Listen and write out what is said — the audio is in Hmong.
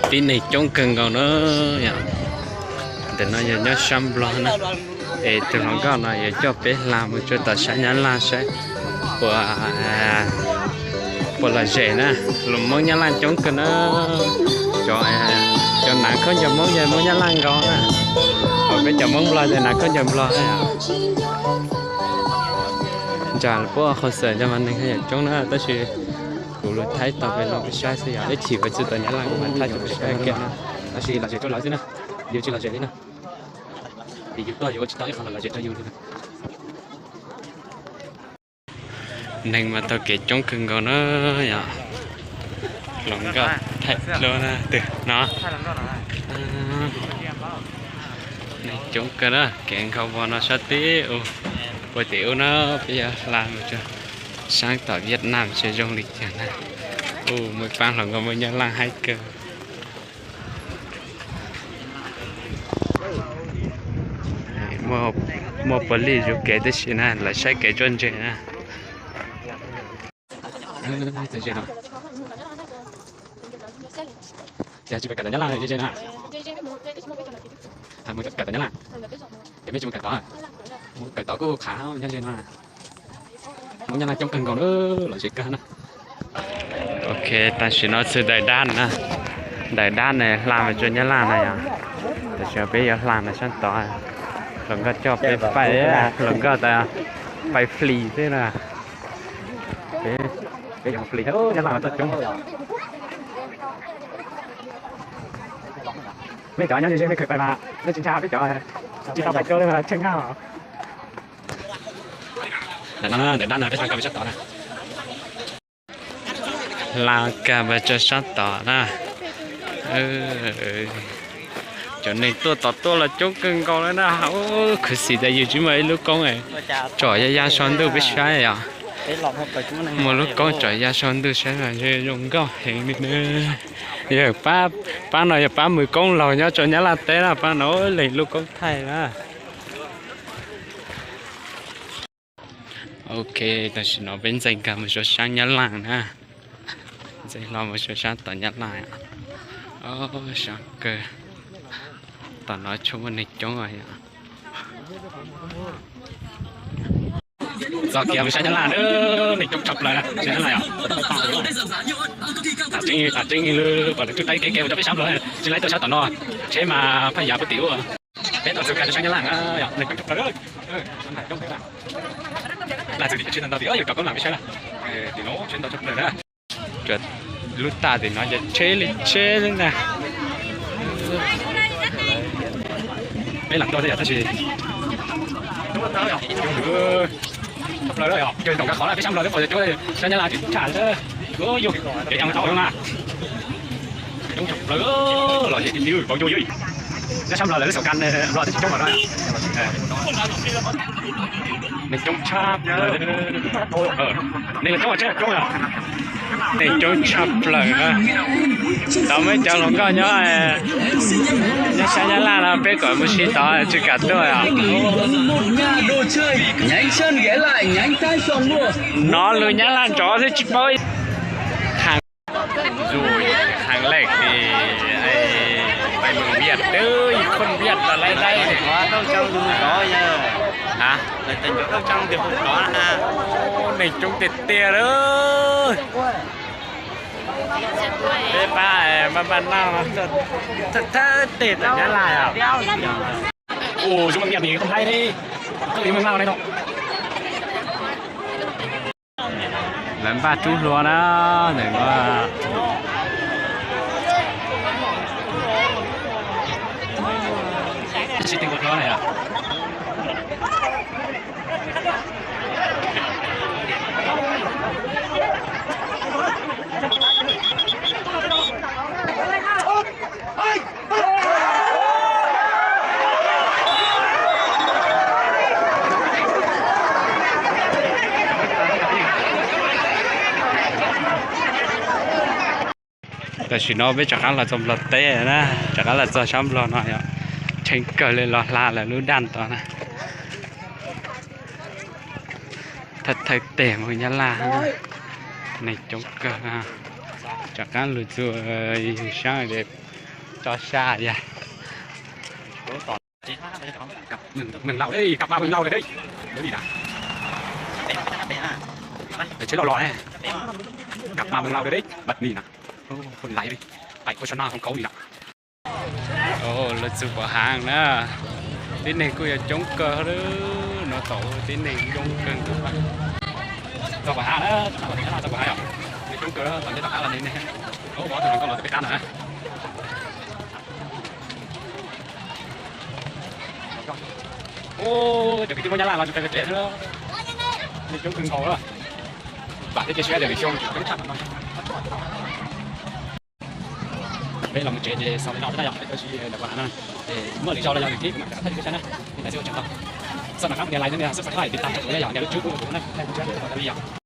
Tib neeg coob kawg nkaus na yom. Ntawm no yog nyob sab Nplog na, es tus hluas nkauj no yuav coj peb hla mus rau tom sab Nyab Laj saib puas, puas lom zem na. Los Hmoob Nyab Laj coob kawg na. Cov, cov hnav khaub ncaws Hmoob yog Hmoob Nyab Laj nkaus na, ho peb cov Hmoob Nplog ces hnav khaub ncaws Nplog na. Ntsa puab qhov xwm cov mas neeg yam coob na, tab sis kuv lus Thaib tau peb los peb saib xwb yom, ib chim kuv txug tom Nyab Laj kuv mam thaij rau peb saib kiag na. Tab sis lom zem rau lawv xwb na, yus tsis lom zem li na, es yus tuaj yus ua tsis tau ib qho lom zem rau yus li na. Neeg mas taug kev coob kawg nkaus na yom. Hluas nkauj thaij dlua na, twg no. Neeg coob kawg na, kev nkhaus vos no sab teb ub, puag tim ub na, peb yuav hla mus rau saab tom Vietnam seb zoo li cas na. Ub, muaj paab hluas nkauj Hmoob Nyab Laj haib kawg. Muaj police zuv kev tib si na, lawv saib kev tsuaj ntse na. Tsis kawm tom Nyab Laj, mus kawm tom Nyab Laj, mej tsis mus kawm tod, mus kawm tod kuj qhav nyob ze no. Hmoob Nyab Laj coob kawg nkaus na, lom zem kawg na. Ok, tam sim no txug daim dab na, daim dab ne hla mus rau Nyab Laj na yom. Tam sim no peb yuav hla ntawm saab tod, hluas nkauj coj peb pais, hluas nkauj tas pais flis xwb na. Peb yuav flis, Nyab Laj mas txoj coob. Mej cov nyob ze ze mej kawm pais mas mej tsis ntshai, peb cov tsis tau pais rau li mas tsheej na. Ntawm no, ntawm dab no peb hla kag mus sab tod na. Hla kag mus rau sab tod na. Cov neeg tuaj tod tuaj los coob kawg nkaus li na. Khuv xim tas yus tsis muaj ib lub koob tsom ya ya so ntuj peb saib os. Muaj lub koob tsom ya so ntuj saib mas zoo nkauj heev li na. Yog pab no yog pab mus koob laug nyob rau Nyab Laj teb na, pab no leej lub koob thaij na. Ok, tam sim no peb ntxeev kag mus rau saab Nyab Laj na. Ntxeev hlo mus rau saab tom Nyab Laj. Sab kawg, tom no tshua muaj neeg coob os. Txog kiag mus saab Nyab Laj, neeg coob tshaj plaws na, saab Nyab Laj os. Tseeb, tseeb, pom lawv tub taib kev mus rau peb saab Nplog, tsis laib tuaj saab tom no, tsheb mas phaj yav puag tim ub. Peb tau txug kag rau saab Nyab Laj na, neeg coob tshaj plaws. Laj txug tim tsheb ntau ntau tim yus rov koob lam peb saib na. Tim no tsheb ntau tshaj plaws na. Lub tag tim no ces tsheb li tsheb li na. Peb lam tuaj thiab yom, tab sis tshaj plaws, yog toom kag qhov na, peb saab Nplog twb pom cuab, saab Nyab Laj tsis tshaj. Yog cov tau na. Coob tshaj plaws, lom zem tiag tiag, paub cuab yus. Nyob saab Nplog lawv lub xaum kas Nplog twb tsis coob npaum no. Neeg coob tshaj plaws. Neeg coob tshaj plaws. Neeg coob tshaj plaws. Tau muaj cov hluas nkauj nyob, nyob saab Nyab Laj no peb kom mus si tod tsis kam tuaj os. No lus Nyab Laj nrov xwb tsis paub. Dù hàng lẻ thì ai, ai mừng Việt chứ không biết là lấy đây. Hả? Neeg coob tiag tiag lawm. Peb pab npaj npaj noj, thawj thawj tes tom Nyab Laj os. Ui, số bằng Việt thì không thấy đấy. Có gì mà ngon đây đâu. Lawv npaj rub hlua na, ntawm no. Tam sim no peb rov qab los txog Nplog teb na, rov qab los txog sab Nplog no yog, tsheej kawg li los hla lawv lub daj tod na. Thawj thawj tes mus Nyab Laj, neeg coob kawg. Rov qab lug txug yug saab es Tso sab ya. Mừng, mừng lâu đấy, cặp ma mừng lâu rồi đấy. Mới đi đã. Để chế độ lò này. Cặp ma mừng lâu rồi đấy. Bật mì nè. Ô, không lấy đi. Tại cô cho nó không có mì nè. Ồ, lawv txug pom hav na. Tib neeg kuj yog coob kawg lawm, no tau tib neeg coob kawg nkaus. Txog pom hav na, txog pom hav yom. Neeg coob kawg, tom ntej tom qab los neeg, neeg, ub, tus hluas nkauj los tom peb qab no na. Ub, cov kwv tij Hmoob Nyab Laj los tsis pes tsev thiab, neeg coob kawg nkaus lawm. Vam thiab cia siab tias lwm xyoo tseem coob tshaj qhov no. Peb los mus tsev ces xaus li no xwb na yom, peb tuaj tsis ntawm pom hav no. Ces muaj lwm zaus los yog lwm clip kuv mam rov qab thaij rau peb saib na. Li ntawd xwb ua tsaug ntau. Xav nov qab mus nias like thiab nias subscribe tiv tas rau kuv na yom, nias lub tswb pub rau kuv thiab na, thaij rau peb saib tau li yom.